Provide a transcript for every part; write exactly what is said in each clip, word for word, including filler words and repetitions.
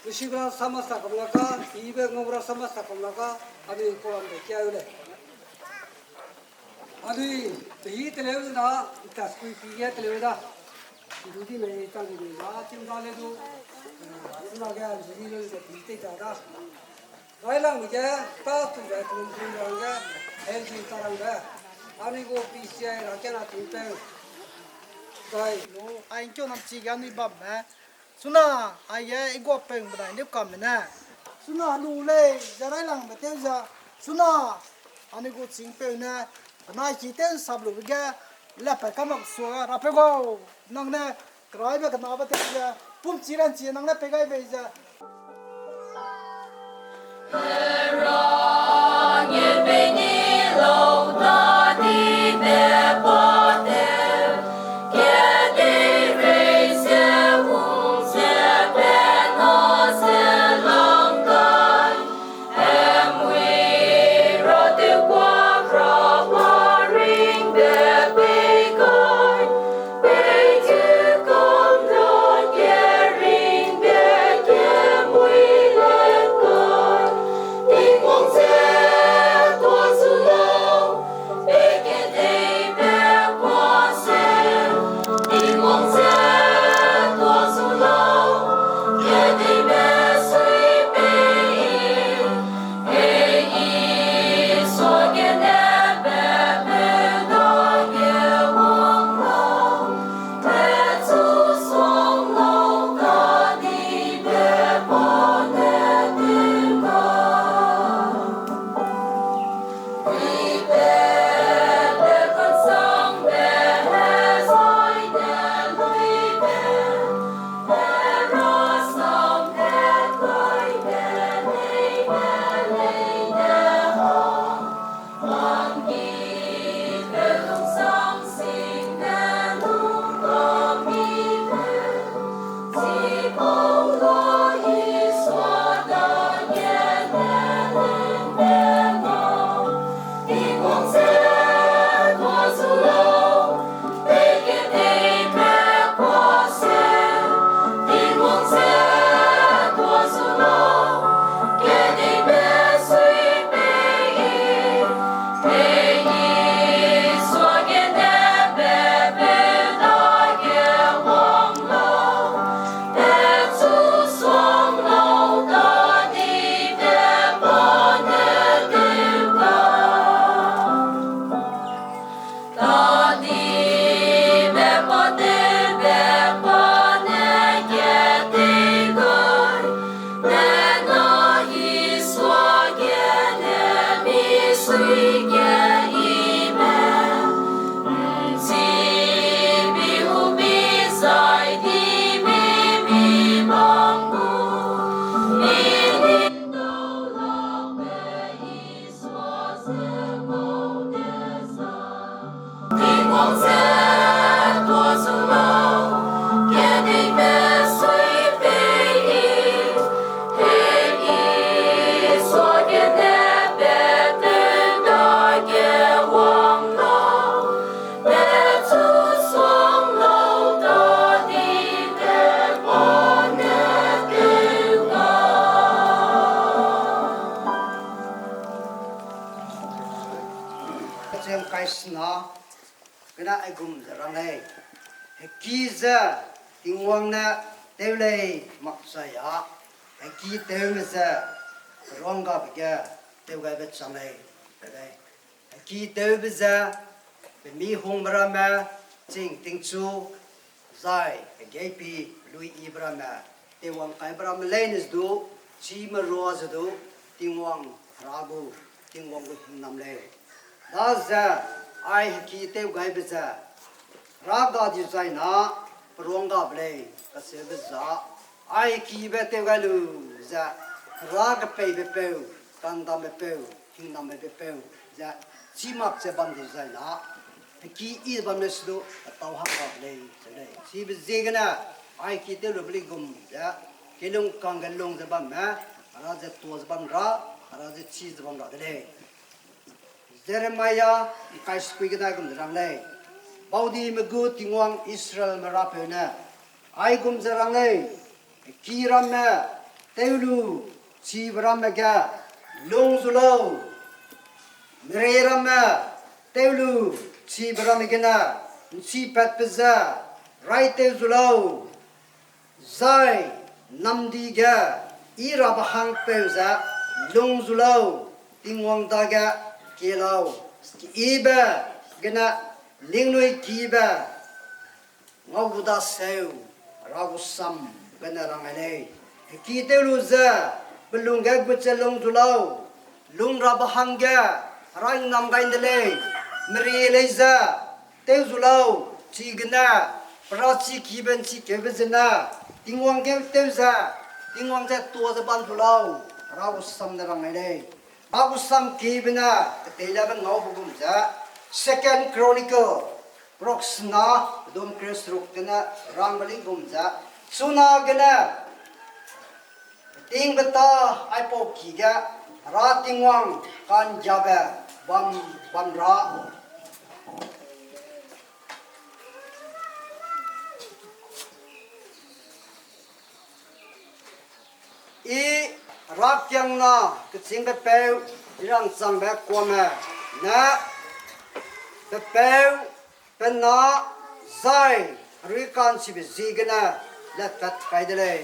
Misi gra sama sa kam la ka, ibe ngau gra sama sa kam la ka, anui program de kia u lei. Anui, pehi teleu na, ita skui pi ge teleu da. Idu di mei tang di mei, ma tim da le du, eh, sina ge anui di le de pi te da da. Railang mi ge, ta tu ge, tu tu rang ge, L G ta rang ge. Anui gu P C I ra ke na tim peng. Zai. Lu, ai kyo nam chi ge anui bam me. Suna, aige i guapeu benai ne kamme ne. Suna lu lei, ze railangbe tew ze. Suna, anui gu chîngpeu ne, benai ki tew nsap lube ge, lepat ka mak sua, rapeu gau, nang ne, keraibe kenabe tew ze, pum chi ran chi nang ne pei gai bei ze. Chang kai sena, kena aigum ze rang lei. Heki ze Tingwang ne tew lei mak zai a, heki tewme ze peruanggabe ge tew gaibe chang lei, lei. Heki tewbe ze, pemi hungbe ramme, ching tingchu, zai, hegeipi, lui yibe ramme, tewwang kaibe ramme leine ze du, chime rua ze du, Tingwang Hera gu, Tingwang gu hingnam lei. Daze, ai heki tew gaibe ze, Hera ga di zai na, peruanggabe lei, kacheube za, ai hekibe tew gai lu ze, Hera kepeibe peu, kandambe peu, hingnambe peu, ze, chi mak ze bam di zai na, heki yi bam ne se du, petau hanggabe lei, ze lei. Chibe ziegene, ai heki tew lube lei gum ze, kelung kangge lung ze bamme, Hera ze tuâ ze bam ra, Hera ze chi ze bam ra de lei. Jeremia, ’ngkai sekui gene gum ze rang lei. Baudime gu Tingwang Israelme Rapeu ne, aigum ze rang lei, heki ramme, tew lu, chibe ramme ge lung zu lau. Merei ramme tew lu, chibe ramme gene ’nchipatbe ze raitew zu lau. Zai namdi ge I rabe hangpeu ze lung zu lau, Tingwang dage kie lau. Keyibe gene ningnui kibe ngau gu daseu, Hera gu sam gene rang ai lei. Heki tew lu ze, pe lung ge gut ze lung zu lau, lung rabe hangge Hera hingnam gai ’nde lei. Merei lei ze tew zu lau, chigene pe rachi kibe ’nchikeube zene Tingwang ge tew ze, Tingwang ze tuâ ze bam zu lau, Hera gu sam ne rang ai lei. Hera gu sam kibe ne keteilebe ngaube gum ze, Second Chronicle, perak sena, pedum kereu seruk gene rangbe lei gum ze, chunagene petingbeta aipau ki ge Hera Tingwang ka'nggiabe bam, bam ra I rakiangna kechîngbe peu, I rangchangbe kuame ne, pe peu, pe na, zai herui ka'nchibe ziegene latpat kai de lei.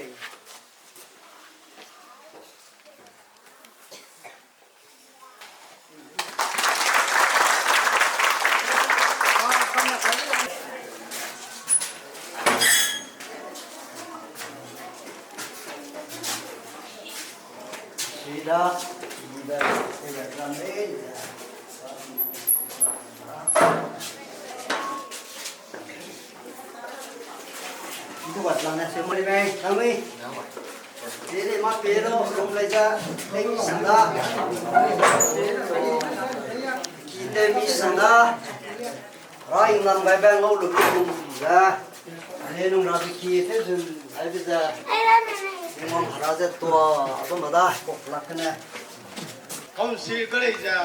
Ki te mi sang da, Hera hingnam gaibe ngau lu kum ze, ale nung rabe ki te zun aibe ze, Tingwang Hera ze tuâ, a bam da, kok lak kene. Council ke lei ze,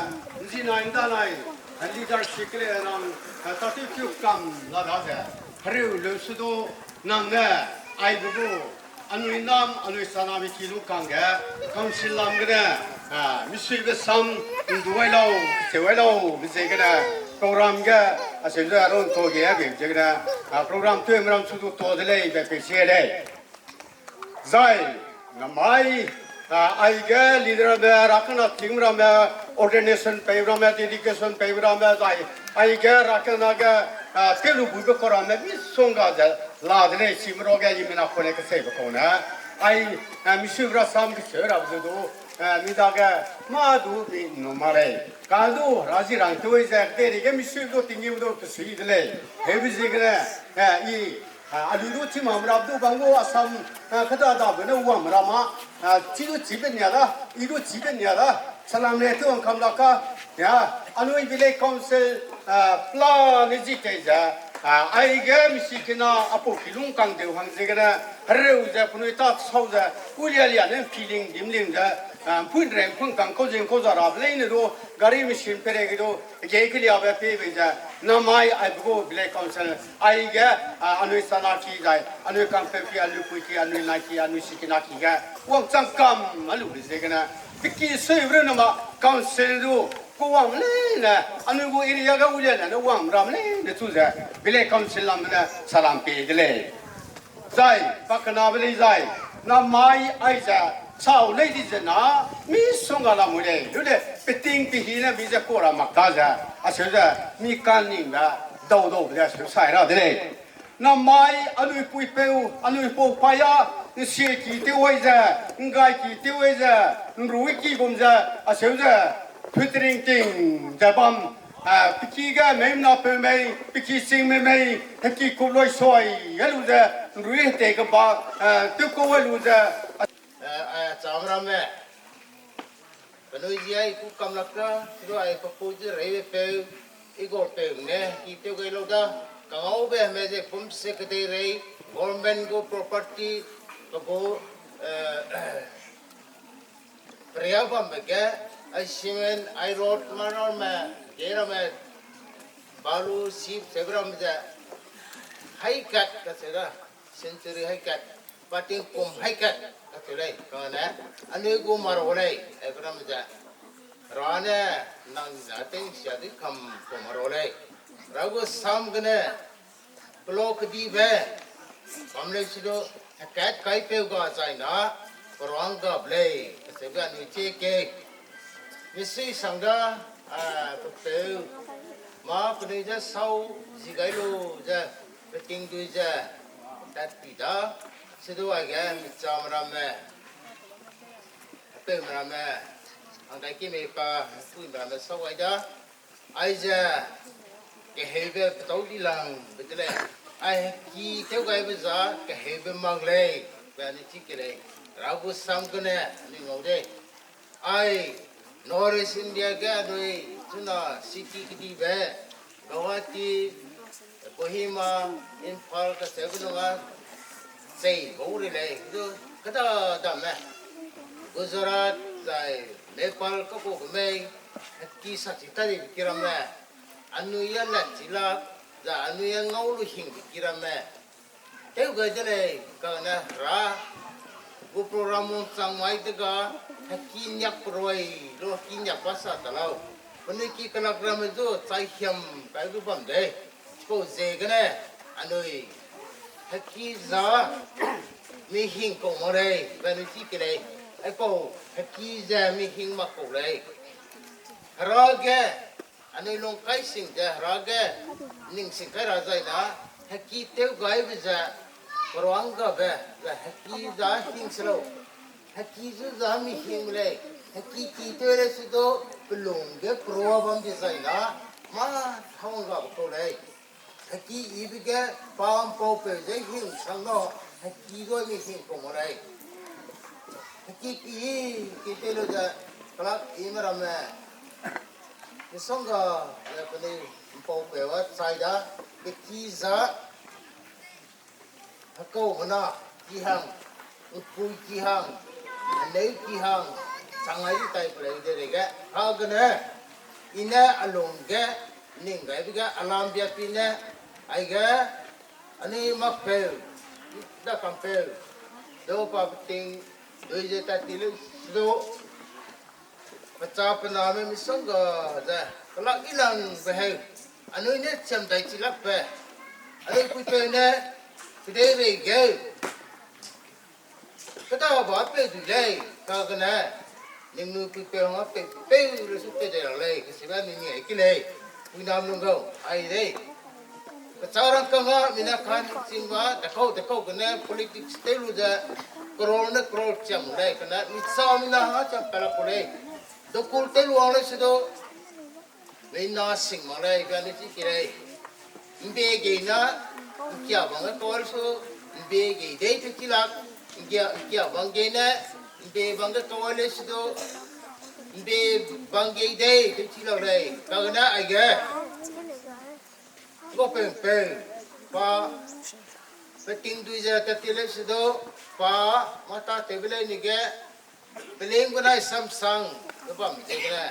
nzi nai nda nai, a leadership ke lei nang, a thirty-two kam la da ze, hereu leu su du, nang ne, aibe gu, anui nam, anui saname ki lu kangge, council lam gene, a, misuibe sam, ndu wai lau, se wai lau, be ziegene, program ge, a se ze, a run to ge, be ziegene, a, program tewme ram su du to de lei, be pe sie lei. Zai, namai, a, aige leader ramme, rakena ting ramme, ordination pei ramme, dedication pei ramme, zai, aige rakena ge, a, telu buibe kau ramme, misongga ze, la de lei, chime ruage, i mina kone keseibe kau ne. Ai, a, misuibe rasam keseu rabe ze du, a, mi dage, mâ du, mi numa lei. Kadu, raji rang tew ze, derige misuibe du, tinggîm du, kesui de lei. Heube ziegene, a, i, A, alu du chi mak rap du bang gu Assam, a, keda dabe ne wang ra ma, a, chi du chibe nia da, i du chibe nia da, salam le tu wang kam la ka, ya, anui village council, a, plan ne zi tei ze, a, aige misi kina apu kilung kang deu hang ziegene, hereu ze penui ta sau ze, ulia lia ne feeling dimling ze, a, mpun reng mpun kang kau zing kau za rabe leine du, gari machine pere ge du, ge keliabe pebe ze, namai aibe gu village council, aige, a, anui sana ki zai, anui kangpeu ki, anui pui ki, anui nai ki, anui sikina ki ge, wangchang kam, alu be ziegene, peki sui ru nama council du, ku wang leine, anui gu area ge ulia leine wang ram leine chu ze, village council lam ne salam pe de lei. Zai, pakenabe lei zai, namai aize, sau lei di ze na, misongga lamui lei, lu le, peting pehine mi ze kau ra mak ta ze, aseu ze, mi kaningbe, dau daube ze, aseu sai ra de lei. Namai anui puipeu, anui pau paia, nsieki tew ai ze, nggaiki tew ai ze, nruiki gum ze, aseu ze, putringting ze bam, a, peki ge meimna peu mei, peki singme mei, heki kup loi soi, e lu ze, nrui hetei keba, a, tewkau e lu ze, a, a, cham ramme. Penui zi ai ku kam lak ta, chidu ai pe pui zi reibe peu, i gau peu ne, ki tew gai lau da, kangaube me ze pum se kedei rei, government gu property, pe gu, eh, peria bambe ge, ai cement, ai road, mararme, ge ramme, balu, sip, se ramme ze, hai kat, ka se da, century hai kat. Pating kum hai kat, kacheu lei, kane, anui gu maro lei, e, be ram ze. Ra ne, nang za ting sia di kam kum maro lei. Ra gu sam gene, kelo kedibe, bam lei sidu, hekat kai peu ga zaina, perang gap lei, kacheu ga anui chie ke. Misui sang da, a, pepeu, ma penui ze sau, zi gai lu ze, peting dui ze, tat pi da, sidu aige, micham ramme, hepeume ramme, hangdai ki mei pa, puime ramme sau gai da, aize, keheube petau di lang be de lei, ai heki tew gaibe za, keheube mak lei, be anui chi ke lei, ra gu sam gene, anui ngau de. Ai, North East India ge anui, chuna city kedibe, Guwahati, Kohima, Imphal kacheube nung a, chei bau ri lei, du, kada damme. Gujarat, zai, Nepal kakau kemei, heki sa chi ta dibe ki ramme. Anui a lat chi lak, zai anui a ngau lu hingbe ki ramme. Tew gai de lei, kane ra, gu program wangchang mai de ga, heki niak peroi, lu heki niak ba sa ta lau. Penui ki kelak ramme zu, chai hiam kai gu bam de. Chipau ziegene, anui, heki za, mi hing kau mak lei, be anui chi ke lei. Aipau, heki ze mi hing mak kau lei. Hera ge, anui lung kai sing ze hera ge, ning sing kai ra zaina, heki tew gaibe ze, perang gabe, ze heki za hing se lau. Heki zu za mi hing lei, heki ki tew lei sidu, pelung ge perua bam di zaina, mâ hawang gabe kau lei. Heki ibe ge pa mpaupeu ze hing sang lau, heki gu mi hing kau mak lei. Heki ki, ki tew lu ze, kelak ime ramme. Misongga ze penui mpaupeu a chai da, heki za, hekaumena ki hang, mpui ki hang, aneu ki hang, chang ai di tai peleu de rei ge, kagene, i ne a lung ge, ning gaibe ge, a lam bia pi ne, aige, anui makpeu, da kampeu, du pa peting, dui ze tat ti leu, sidu, pecha pename misongga ze, kelak i langbe heu, anui ne chiam dai chi lakbe, anui puipeu ne, kedeirei geu, kedaba peu du lei, kagene, ningnui puipeu hangge peu, peu lu su peu de ra lei, kesibe mi mi ai ki lei, puinam lung gau, ai lei. Pecha rangkâng a, mina ka'nching ba, dekau, dekau gene politics tew lu ze, crore ne crore chiam lei, kane, micha mina hangge chiam pelak ku lei. Dokul tew lu wang lei sidu, mina sing mak lei, be anui chi ke lei. Mbe gei na, nkia bang ge kau lei su, mbe gei dei tew chi lak, nkia, nkia bang gei ne, mbe bang ge kau lei sidu, mbe bang gei dei tew chi lak lei, kagene aige. Gopengpeu, pa, peting dui ze tat ti leu sidu, pa, mata tewbe lei ni ge, peling benai samsang, ge bam ziegene.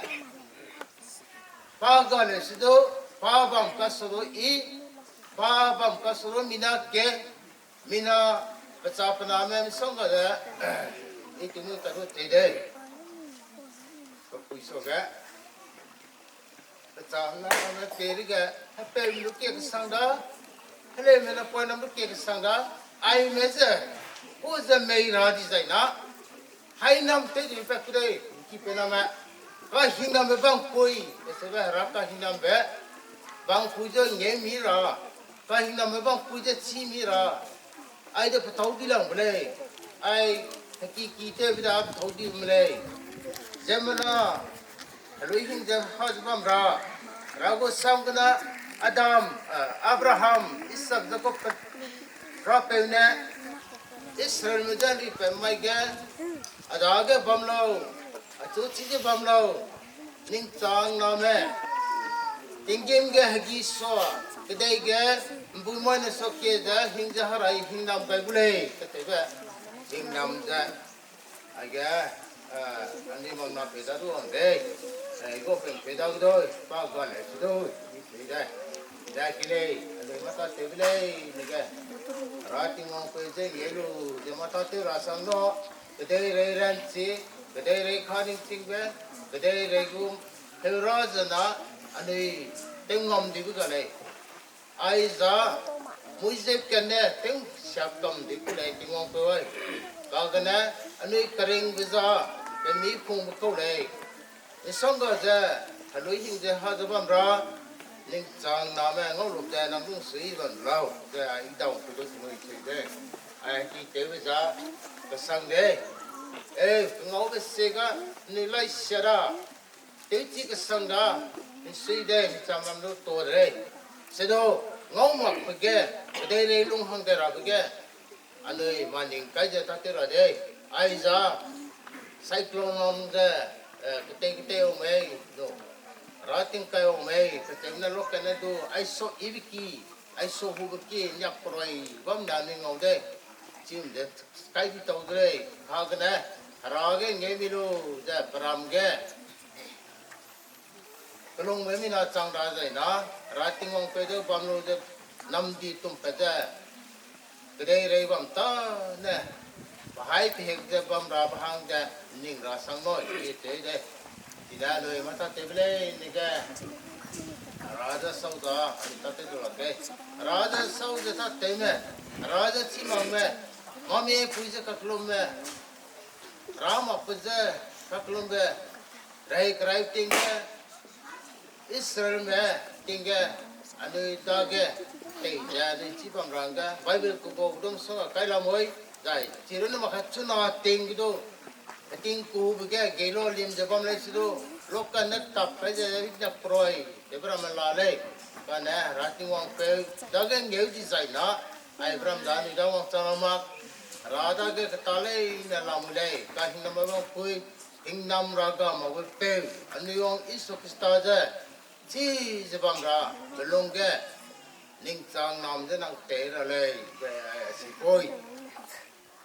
Pa ga leu sidu, pa bam kasulu i, pa bam kasulu mina ke, mina pecha pename misongga ze, i tingmui kadu tei dei. Pepui suage. Pecha hena ramme peri ge, hepeume lu kie kesang da, heleume napoiname lu kie kesang da, aime ze, ku ze mei ra di zai na, hainam tew di pat ku dei, ki pe name, kahingnambe bangpui, esebe hera kahingnambe, bangpui ze ngeu mi ra, kahingnambe bangpui ze chî mi ra, aide petâu di lang be lei, ai, heki ki tewbe da petâu di me lei. Ziemmena, helui hing ze ha ze bam ra, ra gu sam gene Adam, eh, Abraham, Isak, Jakob pe-, rapeu ne, Israelme je ’nripe mai ge, a dage bam lau, achu chige bam lau, ning chang name, tinggîm ge hegi sua, kedei ge ’mbuimoine suakie ze hing ze herai hingnam gai gu lei, kacheube hingnam ze, aige, eh, anui bam na pei da du wang dei, eh, i gau pei pei da gu dui, pa ga lei chi dui, i pei dai, dai ki lei, anui mata tewbe lei, nege, Hera Tingwang peu ze nge lu ze mâ tâtew ra sang na, kedeirei ranchi, kedeirei kha ningchingbe, kedeirei gum, heu ra ze na, anui tewngam dibe ga lei. Aiza, mui ze kane tewsiak kam di ku lei Tingwang peu ai. Kagene, anui keringbe za, pemi pungbe kau lei. Isongga ze, helui hing ze ha ze bam ra, ningchang name ngau lu ze nang lungsui bam lau ze, i dau ku du nui chui de. Ai ki tewbe za, kesang de. E, ngaube se ga, nui lai sia ra. Tewchi kesang da, nsui de, ncham lam du to de lei. Sedu, ngau makbe ge, kedeirei lung hang de rabe ge, anui maning kai ze tâtew ra de. Aiza, cyclone lam ze, eh, ketei ketei wang mei, no. Hera tingkai wang mei, ketei ne lok kane du, aiso ibe ki, aiso hube ki, niak peroi bam da anui ngau de. Chim de, kai di tau de lei, kagene, Hera ge nge mi lu ze peram ge. Kelungbe mina chang ra zai na, Hera Tingwang peu de bam lu ze, namdi tumpat ze, kedeirei bam tâne, pehai pehek ze bam rabe hang ze, ning ra sang nui, i tei de. Chine anui mâ tâtewbe leine ge, Hera ze sau da, anui tâtew du lak lei. Hera ze sau ze tâtewme, Hera ze chîmakme, mâmie pui ze kaklumme, Hera makbe ze kaklumme, rei kerai ting ge, Israelme ting ge, anui dage, tei ze anui chî bam ra hangge, Bible kebau dum sung a kai lamui, zai, chi runne mak ka chuna ting ge du, heting kube ge, gei lo lim ze bam lei se du, lokanne tap kai ze, riak peroi, tewbe ramme la lei, kane, Hera Tingwang peu, dage ngeu di zai na, ai bram da anui da wangchang ra mak, Hera dage keta leine lamui lei, ka hingnam wangpui, hingnam ra ga makbe peu, anui wang Jisu Khrista ze, chi ze bam ra, pelung ge, ningchang nam ze nang tei ra lei, be, sipui.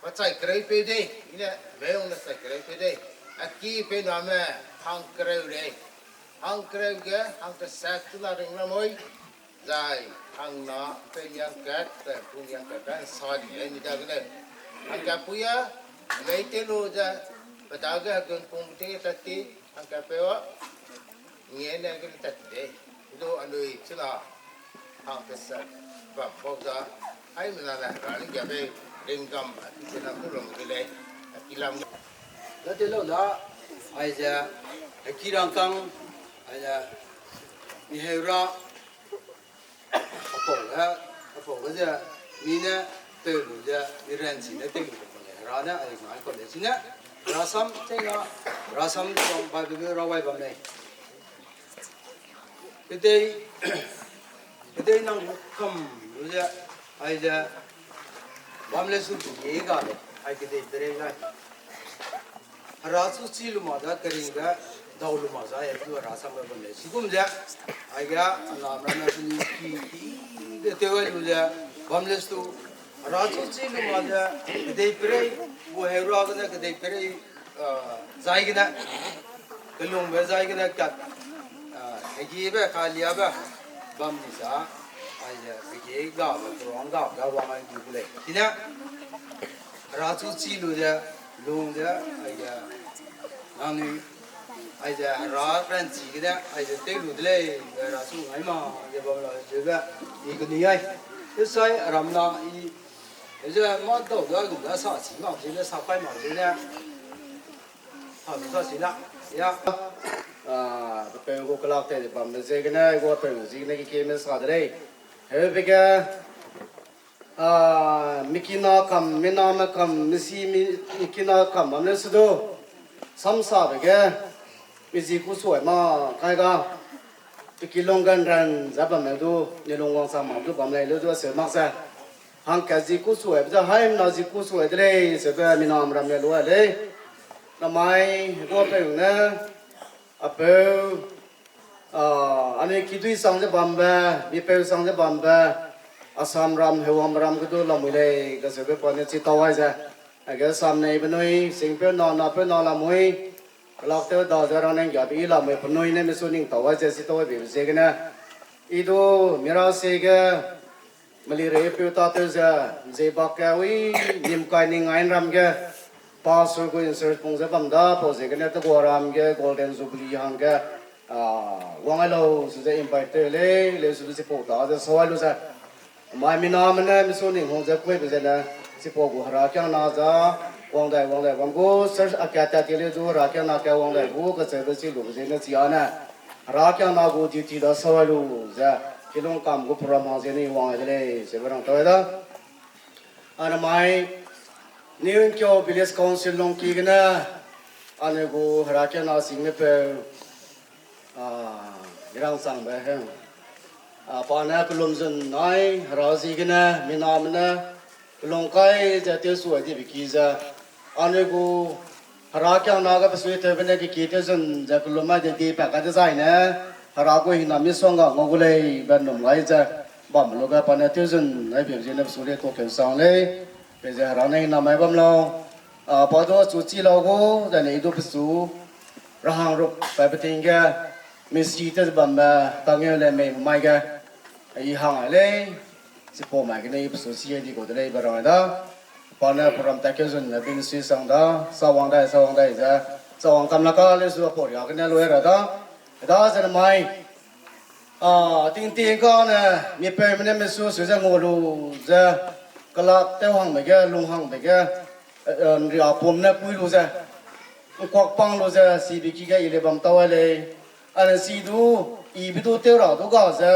Pa chai kereupeu dei, i ne, meung ne chai kereupeu dei. A ki peu name, hang kereu lei. Hang kereu ge, hang kesak chuna ring lamui. Zai, hang na, peu niangkat, pe pu niangkat, pe sa di lei mi dagene. Hangkapui a, mei te lu ze, pe dage hegun pung ting tat ti, hangkapeu a, nge ne ge tat ti de. Du anui chuna, hang kesak, bam pau za, aimena ne, Hera ne giabe, ringgam, a ki kenam du lung de lei, a ki lam. Date lau da, aize, a ki rangkâng, aize, mi heu ra, apau ge, apau ge ze, mi ne, peu lu ze, mi ranchi ne, peu lu ze, Hera ne, ai ngai kau lei, chine, Hera sam, tei ga, Hera sam, Bible ge, rawai bam lei. Kedei, kedei nang kam lu ze, aize, bam le su bu ge ga lei, ai kedei perei gai. Hera chu chî lu mak ze, keringbe dau lu mak ze, ai du Hera sam ge bam lei. Chigum ze, aige, anam ramme peni ki, ki, de tew ai lu ze, bam le su, Hera chu chî lu mak ze, kedei perei, bu heu ra gene kedei perei, zai gene, kelungbe zai gene kat, hegiebe, kaliabe, bam di za, aize, hegi gabe, perang gabe, da wang ai du gu lei. Chine, Hera chu chî lu ze, lung ze, aize, nangnui, aize, Hera ranchi gene, aize, tew lu de lei, be Hera chu ngai ma, ze bam la, zebe, i kenui ai. Esai, ramna, i, ze, mâ dau da, gu da, sa chi mak, zene, sa kai mak, zene, sa lu sa chi na, ya. Pe peu gu kelak tei de bambe ziegene, gu peu ziegene kekieme sa de lei. Heube ge, mikina kam, miname kam, misi mi, mikina kam bam leu se du, samsabe ge, mi zi ku suai ma kai ga, pe ki lung gan ran ze bam leu du, ni lung wangchang mak du bam lei leu du seu mak ze. Hangkat zi ku suaibe ze haimna zi ku suai de lei, zeube minam ram le lu a lei. Namai, gu peu ne, a peu, anui kidui sang ze bambe, mi peu sang ze bambe, Assam ram, heuwangbe ram ge du lamui lei, kaseube pa ne chi tau ai ze. Aige Assam nei penui, singpeu na, napeu na lamui, kelak tew da ze rang neng giabe i lamui penui ne misu ning tau ai ze chi tau ai beibe ziegene. I du, mira sie ge, Meli rei peu ta tew ze, ze bak ge wi, nim kai ning ngai ram ge, pastor gu insert pung ze bam da, pau ziegene tegua ram ge, Golden Jubilee hangge, a, wang ai lau, su ze invite tew lei, leu su ze chipau ta ze sâu ai lu ze. Mai mina mene, misu ning hung ze kuibe zene, chipau gu herakiangna za, wang dai, wang dai, wang gu, church a kat tat ti leu du, herakiangna ka wang dai gu, kacheube chi lu zene chi ane. Herakiangna gu duty da sâu ai lu ze, kilung kam gu program hang zene wang ai de lei, ze be rang tau ai da. Ane mai, New Nkiao Village Council lungki gene, ane gu herakiangna sing ne peu, a, mirang changbe he. A, pa ne kelum zun nai, hera ziegene, mina mene, kelung kai ze tew su ai dibe ki ze, ane gu herakiangna ge pesui tewbe ne keki tew zun ze kelum ai de di pa ka dezaine, hera gu hina misongga ngau gu lei be num gai ze, bam lu ge pa ne tew zun ai bim ziene pesu lei tuakeu sang lei, pe ze hera ne hina mai bam lau, a, pa du chu chi lau gu, zane i du pesu, rahang rup pa beting ge, misi te bambe, tangeu le mei mai ge, i hang ai lei, chipau mai gene i pesu si ai di gu de lei be rang ai da. Pa ne program ta keu zun ne bin sui sang da, sawang dai, sawang dai ze, sawang kam la ka leu su apau ria gene lu ra da. Da zene mai, a, tingting kane, mipeume ne misu su ze ngau lu ze, kelak tew hangbe ge, lung hangbe ge, e, e, nria pum ne kui lu ze, ngkuak pang lu ze, sibe ki ge i le bam tau ai lei. Ane si du, ibe du tew ra du ga ze,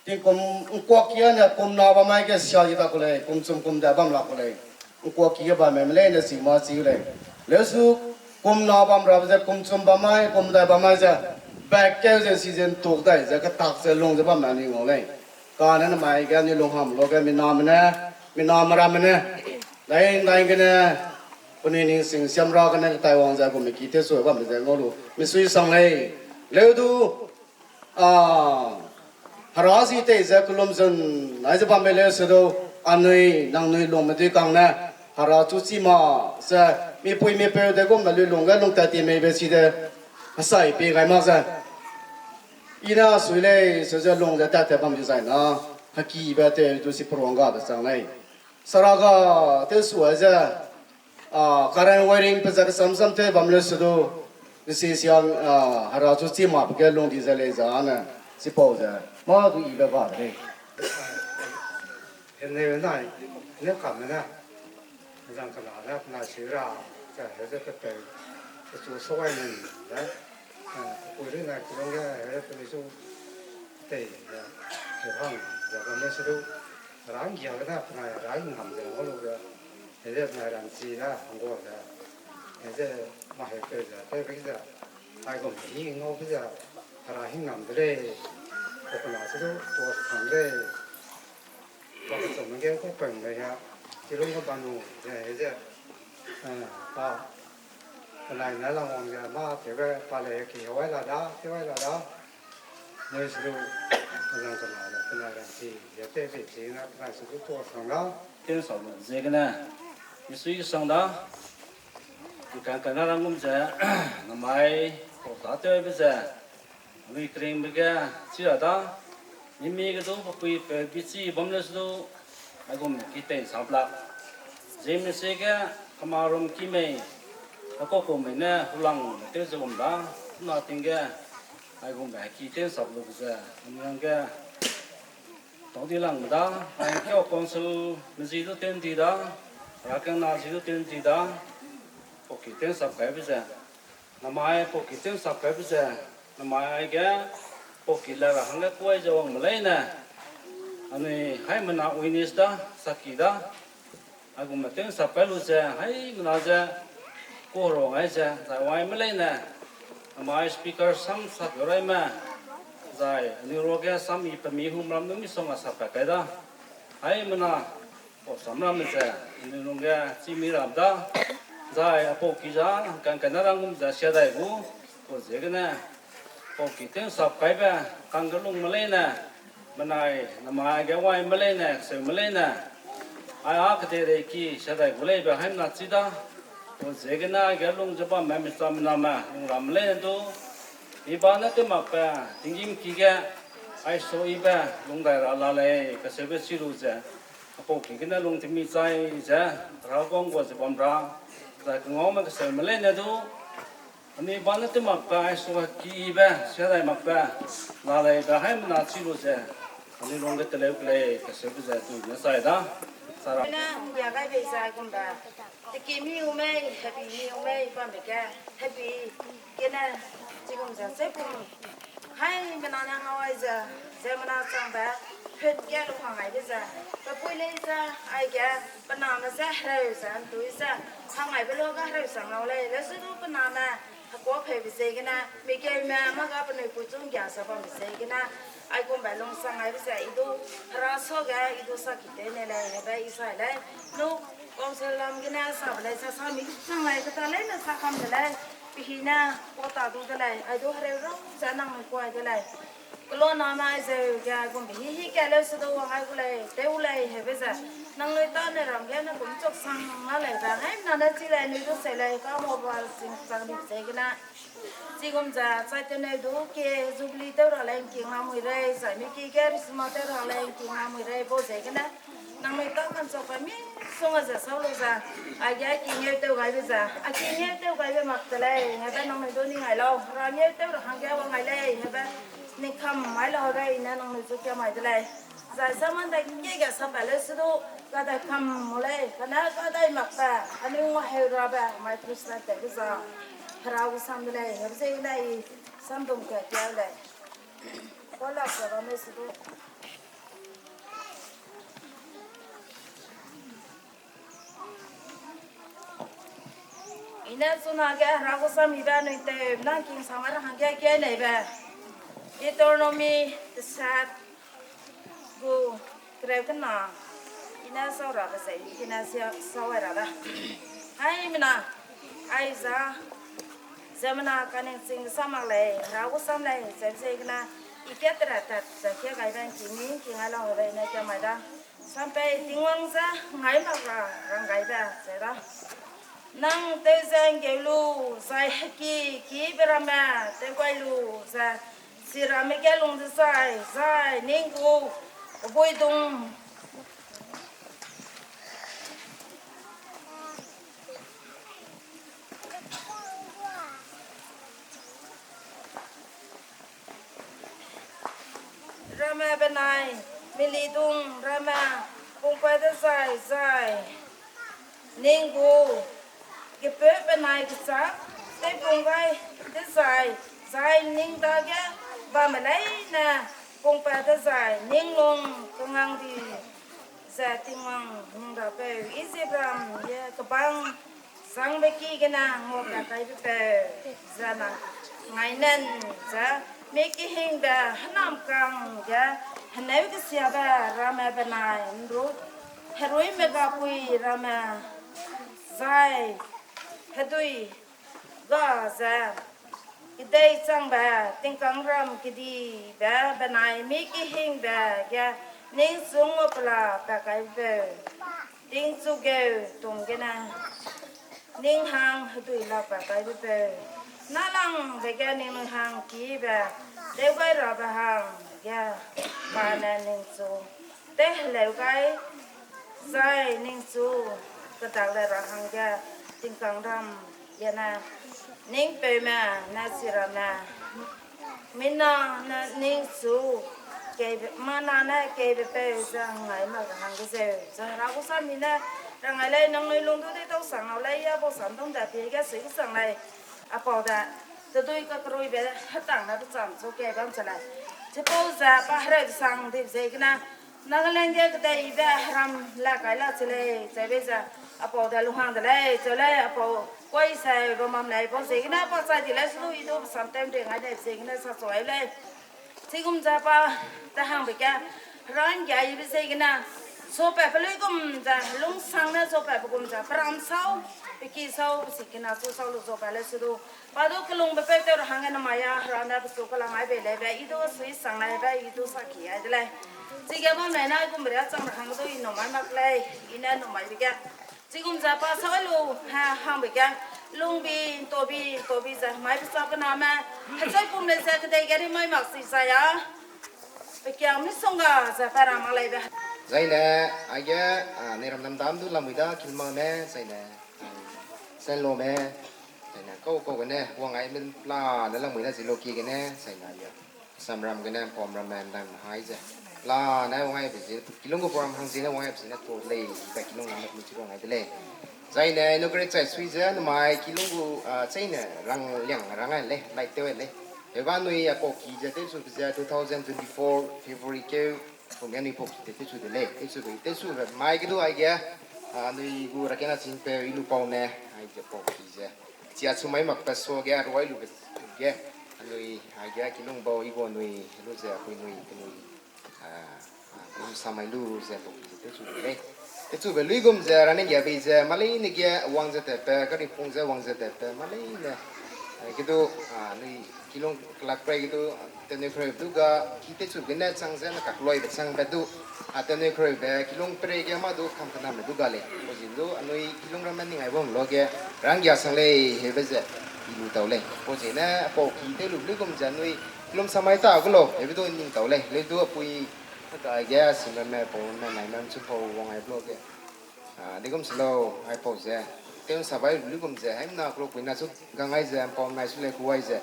tingkum ngkuak ki ane kum na bam mai ge sia di ta ku lei, kum chum kum da bam la ku lei. Ngkuak ki ge bamme me leine si ma chi lei. Leu su kum na bam rabe ze kum chum bam mai, kum dai bam mai ze, bak keu ze si ze ntuk dai ze, ketak ze lung ze bamme anui ngau lei. Kane namai ge anui lung hang lu ge mina mene, mina meramme ne, dai dai gene, penui ning sing siam ra gene taiwang ze gume ki tew su bamme ze ngau lu, misui sang lei. Leu du, a, hera zi tei ze kelum zun, ai ze bambe leu se du, anui, nangnui lungme dui kang ne, hera chu chi ma, ze, mipui mipeu de gumme lui lung ge lung tat ti meibe si de, hesai pie gai mak ze. I ne sui lei, se ze lung ze tat te bam di zai na, hekibe tew du si peruang gabe chang lei. Saraga tew su ai ze, a, current wiring pe ze kesam sam tew bam leu se du, nsi siang, a, hera chu chi ma pe ge lung di ze lei za ne, chipau ze, mâ du ibe ga de lei. Hene nai, ne kam ne, zang kena ne, na si ra, ze he ze pe peu, pechu sâu ai nen, ne, a, pepui ri nai kelung ge, he ze pe su tei, ze, pe hang, ze bam leu se du, ra nggia gene, penai ra ngam ze ngau lu ge, he ze penai ranchi ne, ngua ze, he ze, ma hepeu ze, tewbe ze, aigum hi ngau be ze, hera hingam de lei, pa kena se du, tuâ sang lei, pa kechum ge ku peng lei ha, chi lung ge bam lu ze, he ze, a, pa, penai ne langwang ze, mâ tewbe, pa lei ki hewai la da, tewai la da, leu se du, zang kena ze, penai ranchi, ze tewbe chi ne, penai se du tuâ sang da. Tewsap lu ziegene, misui sang da, i kangkana rang gum ze, namai, pau tâtewbe ze, anui keringbe ge, chi ra da, mimi ge du, pepui pe bichi bam leu se du, aigum ki tei nsap lak. Ziemme sie ge, kema rum ki mei, hekau kau mei ne, hulang tew ze gum da, na ting ge, aigumbe ki tewsap lu ze, anui hangge, tau di lang da, Nkiao Council me zi du tew ndi da, herakiangna zi du tew ndi da, pau ki tewsap kaibe ze, namai pau ki tewsap kaibe ze, namai aige, pau ki le ra hangge kuai ze wangme leine, anui haimena witness da, saki da, aigumbe tewsap kai lu ze, haimena ze, kuherang ai ze, zai waime leine, namai speaker sam sapbe raime, zai anui ruage sam i pemi humram du misongga sapbe kai da, haimena, pau samramme ze, anui lungge chîmi ram da, zai apau ki za, kangkana rang gum ze sia dai gu, pau ziegene, pau ki tewsap kaibe, kangge lungme leine, menai, namai ge waime leine, seume leine, ai â kedeirei ki sia dai gu leibe haimena chi da, pau ziegene aige lung ze bamme micham mename, lungramme leine du, i ba ne tew makbe, tinggîm ki ge, Aiso ibe lungdai ra la lei kacheube chi lu ze, apau ki gene lung temi chai ze, Hera guang gua ze bam ra, zai kengaume kaseume leine du, anui ba ne tew makbe, aiso ki ibe sia dai makbe, la lei be haimena chi lu ze, anui lungge teleu ke lei kacheube ze tu ne chai da, sa ra. Gene, ya gai bei zai gumbe. Teki mi u mei, hebi mi u mei, bambe ge, hebi gene, chigum ze, chegum. Haimena ne ngau ai ze, ziemmena changbe, hut ge lu hang aibe ze, pe pui lei ze, aige, pe name ze hereu ze, ntui ze, hang aibe luage hereu sang lau lei, leuse du pe name, hekuâ pheube ziegene, mikeume mâ ga penui puichu nggia ze bambe ziegene, aigumbe lungsang aibe ze, i du, Hera suage, i du saki tew ne lei, hebe i sai lei, nu, council lam gene sabe lei, ze sami chang lei, keta leine sa kam de lei, pehî ne, kau ta du de lei, ai du hereu rau ze nangnui kuai de lei. Kelona nai zeu ge gumbe hî hî ka leuse du wang ai gu lei, tew lei, hebe ze. Nangnui tâne ram ge ne gum chuk sang la lei be, haimena ne chi lei, nui du se lei, ka mobile sing chang di ziegene. Chigum ze, chaiteneu du ke, Jubilee tew ra lei ngking lamui rei, zai miki ge Christmas tew ra lei ngking lamui rei, bau ziegene. Nangnui tâ ka'nchakbe misongga ze sau lu ze, aige a ki ngeu tew gaibe ze, a ki ngeu tew gaibe mak te lei, hebe nangnui du ning ai lau, Hera ngeu tew ra hangge wang ai lei, hebe ning kam mai lau, hebe i ne nangnui zu kia mai de lei. Zai saman dai kie ge sabe leuse du, kadai kam mu lei, kane kadai makbe, anui ngua heu rabe, mai Christian tewbe za, Hera gu sam de lei, hebe ziegene i samdum ka kiau lei. Kau lak ze bam leuse du. I ne chunage Hera gu samibe anui tew nang king sang ra hangge kie neibe. Deuteronomy tesat gu kereu kena. I ne sau rabe ze, i ne sia sau ai ra da. Haimena, aiza, ziemmena kaningching sa mak lei, Hera gu sam lei, ze ziegene, i kat tera tat ze kia gaibe ngkimi ngking ai lau hebe i ne kia mai da. Sampei Tingwang ze ngai mak ra ranggaibe ze da. Nang tew ze nggeu lu, zai heki kibe ramme tewgai lu ze, chiramme ge lung dezai, zai ning gu, hebuidung ramme benai, milidung ramme pungpat dezai, zai ning gu, gepeu benai gechâk tewpung gai dezai, zai ning dage bamme leine pungpat dezai, ning lung kengang di ze Tingwang ning rapeu Ijipram ge kebang sangbe ki gene nguapat kaibe peu, ze na ngainen ze, mi kehingbe hênamkang ge heneu kesiabe ramme benai ’nru heruime gapui ramme zai hedui ga ze kedei changbe tingkangram kedibe benai mi kehingbe ge ningchu nguapela pat kaibe peu, tingchu geu tum gene ning hang hedui lak pat kaibe peu, nâlangbe ge ningnui hang kibe tewgai rabe hangge pa ne ningchu teiheleu gai, zai ningchu kedak le ra hangge tingkangram gene ning peume ne chiramme mina ne ningchu keibe, mana ne keibe peu ze ngai mak ra hangge zeu ze Hera gu sami ne rangai lei, nangnui lung du deitau sang lau lei, ya bau sam dum da pie ge sui kesang lei. Apau de, tedui kakeruibe hetang ne pecham chu kei bam che lei. Chipau ze pa hereu sang dibe ziegene, Nagaland ge kedeibe heram la kai la che lei, cheube ze, apau de lunghang de lei, cheu lei, apau kuai sai bam bam lei, pau ziegene pa chai di lei, selu i du sam tem de ngai de ziegene sa chu ai lei. Chigum ze pa te hangbe ge, hera nggiaibe ziegene, sopat pelui gum ze, lungsang ne sopat pe gum ze, peram sau, peki sau, pe sikina chu sau lu sopat lei se du. Pa du kelungbe peu tew ra hangge namai a, hera ne pechu kelang ai bei lei be, i du sui sang lei be, i du saki ai de lei. Chige bam lei na, aigumbe ria chang ra hangge du i numai mak lei, i ne numaibe ge. Chigum ze pa sau lu, ha, hangbe ge, lungbi, ’ntobi, ’ntobi ze, mai pechâ kename, hechai pum lei ze kedei ge rimai mak si zai a. Pekiang misongga ze pa ra mak lei be. Zaine, aige, a, Neiram Namdam du lamui da Kilmame, zaine, a, Senlome, zaine, kau kau gene, wang ai min pla ne lamui da Ziloki gene, zaine, aige. Samram gene, Mpomram me, Ndam hai ze. Pla ne wang ai be ze, kilung gu program hang zene wang ai be zene to lei, be kilung ram mi chi wang ai de lei. Zaine, inaugurate chai sui ze, numai kilung gu, a, chaine, rang liang rang ai lei, light tew ai lei. Heba nui a pau ki ze tew su ze two thousand twenty-four February keu, pum ge nui pau ki te tew su de lei. Tew su be, tew su be mai ge du aige, a, nui gu rakena chin pe i lu pau ne, aige pau ki ze. Chia chu mai mak pe so ge, ruai lu be ge. Anui, aige kilung bau i gu nui, lu ze apui nui, penui. A, a, kilung samai lu ze pau ki ze tew su de lei. Tew su be luigum ze, rane ge bei ze, malei ne ge wang ze te pe, gari pung ze wang ze te pe, malei ne. A, ge du, a, nui kilung kelak prei ge du, tenui kereu du ga, ki tew su gene chang ze, ne kak loi be chang be du, a, tenui kereu be, kilung prei ge ma du, kam kename du ga lei. Pau zin du, anui kilung ramme ning ai bam lo ge, ranggia sang lei, hebe ze, i lu tau lei. Pau zene, pau ki tew lu luigum ze, anui, kilung samai ta gu lo, hebe du ning tau lei. Leu du apui, ka ge, simramme, pau ramme, naimam chu pau wang ai blo ge. A, digum se lau, aipau ze. Tew sabai luigum ze, haimna klo puina chu gang ai ze, mpau nai su lei ku ai ze.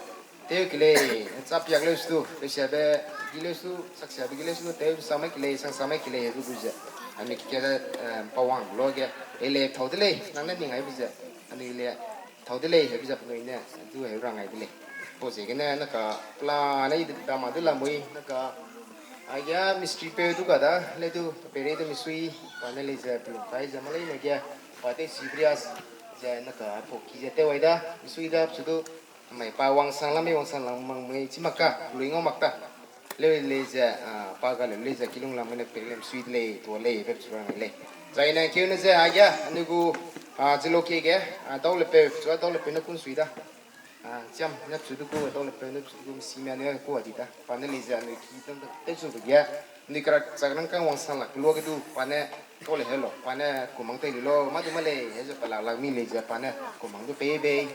Tew ke lei, chap piak leu stu, leusiabe, gi leu stu, saksiabe gi leu stu, tew samai ke lei, sang samai ke lei, hebu gu ze. Anui ki ke, eh, mpau wang lo ge, e le thau de lei, nang ne ning ai bu ze. Anui le, thau de lei, hebu ze penui ne, du heu rang ai de lei. Pau ziegene, na ka, pla ne i dama du lamui, na ka, aige mystery peu du ga da, le du, pere du misui, pa ne lei ze, pelung kai ze, malei ne ge, pa te serious, ze, na ka, pau ki ze tew ai da, misui da, chu du, mai pa wangsang lam, mi wangsang lam mang mui, chi mak ka, lui ngau mak ta. Leu lei ze, a, pa ga leu lei ze, kilung lam ne pe lem sui de lei, tuâ lei, bep chu rang lei. Zai ne keu ne ze, aige, anui gu, a, Ziloki ge, a, dau le peu, chu dau le peu ne kun sui da. A, chiam, ne chu du ku, dau le peu, ne chu du ku, misi mia ne ku a di da. Pa ne lei ze, anui ki, dau le peu chu ge, anui kara chak rangkâng wangsang lak, lua ge du, pa ne, kau le helo, pa ne, ku mang tei lu lo, ma du ma lei, he ze pa lak lak mi lei ze, pa ne, ku mang du pei bei.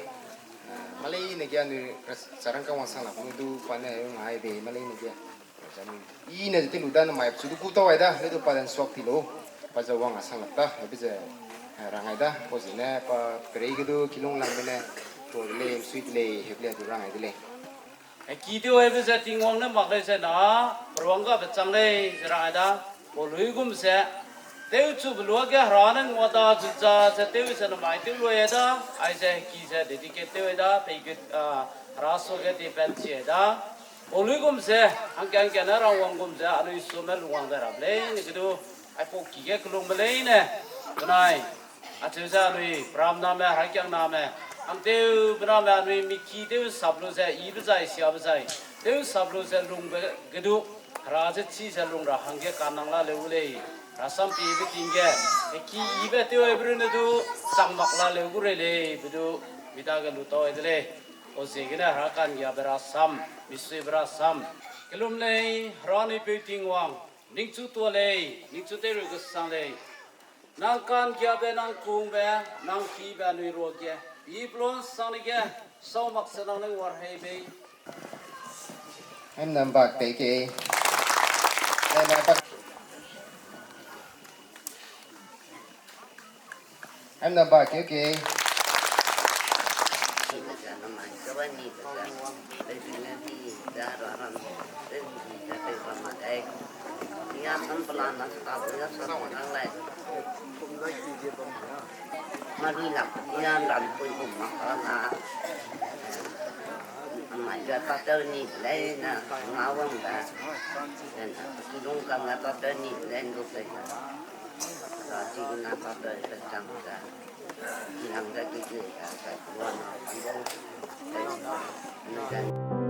A, malei ne ge anui, kara chak rangkâng wangsang lak, lu du, pa ne, heu ngai bei, malei ne ge. I ne ze te lu da ne mai chu du ku tau ai da, le du pa dan suak ti lu. Pa ze wang a sang lak da, hebe ze, eh, rang ai da, pau ziegene pa perei ge du kilung lang mene, tuâ de lei, sui de lei, hebe le du rang ai de lei. E ki tew aibe ze Tingwang ne mak lei ze na, peruang gabe chang lei ze rang ai da, pau luigum ze, tew chube luage Hera ne ngua da zu za ze tew ze namai tew lui ai da, aize heki ze dedicate tew ai da, pei gut, a, Hera suage teipat chi ai da. Pau luigum ze, hangke hangke ne rangwang gum ze, anui sume lungwang de ra lei, ne ge du, aipau ki ge kelungme leine, benai, acheu ze anui, peramname, herakiangname, hangtewbename, anui miki tew sap lu ze, ibe zai, siabe zai, tew sap lu ze lungbe ge du, Hera ze chi ze lung ra hangge kanang la leu gu lei, Hera sam piebe ting ge, heki ibe tew aibe runne du, chang mak la leu gu rei lei, be du, mi dage lu tau ai de lei. Pau ziegene Hera ka'nggiabe rasam, misuibe rasam. Kelum lei, Hera anui peu Tingwang, ningchu tuâ lei, ningchu teiru kesang lei. Nang ka'nggiabe, nang kungbe, nang kibe anui ruage, i pelun sang dege, sau mak se nang ne nguarhei bei. Em nambak tei ke. Em nambak. Em nambak ke ke. Mari lam, ia lam pun pun mak na. Mai ga ta tau ni lei na, na wang da. Kilung kam na ta tau ni lei ndu pe. Ra ti na ta tau pe chang da. Nang da ki ki da, da, wan, da, da, da.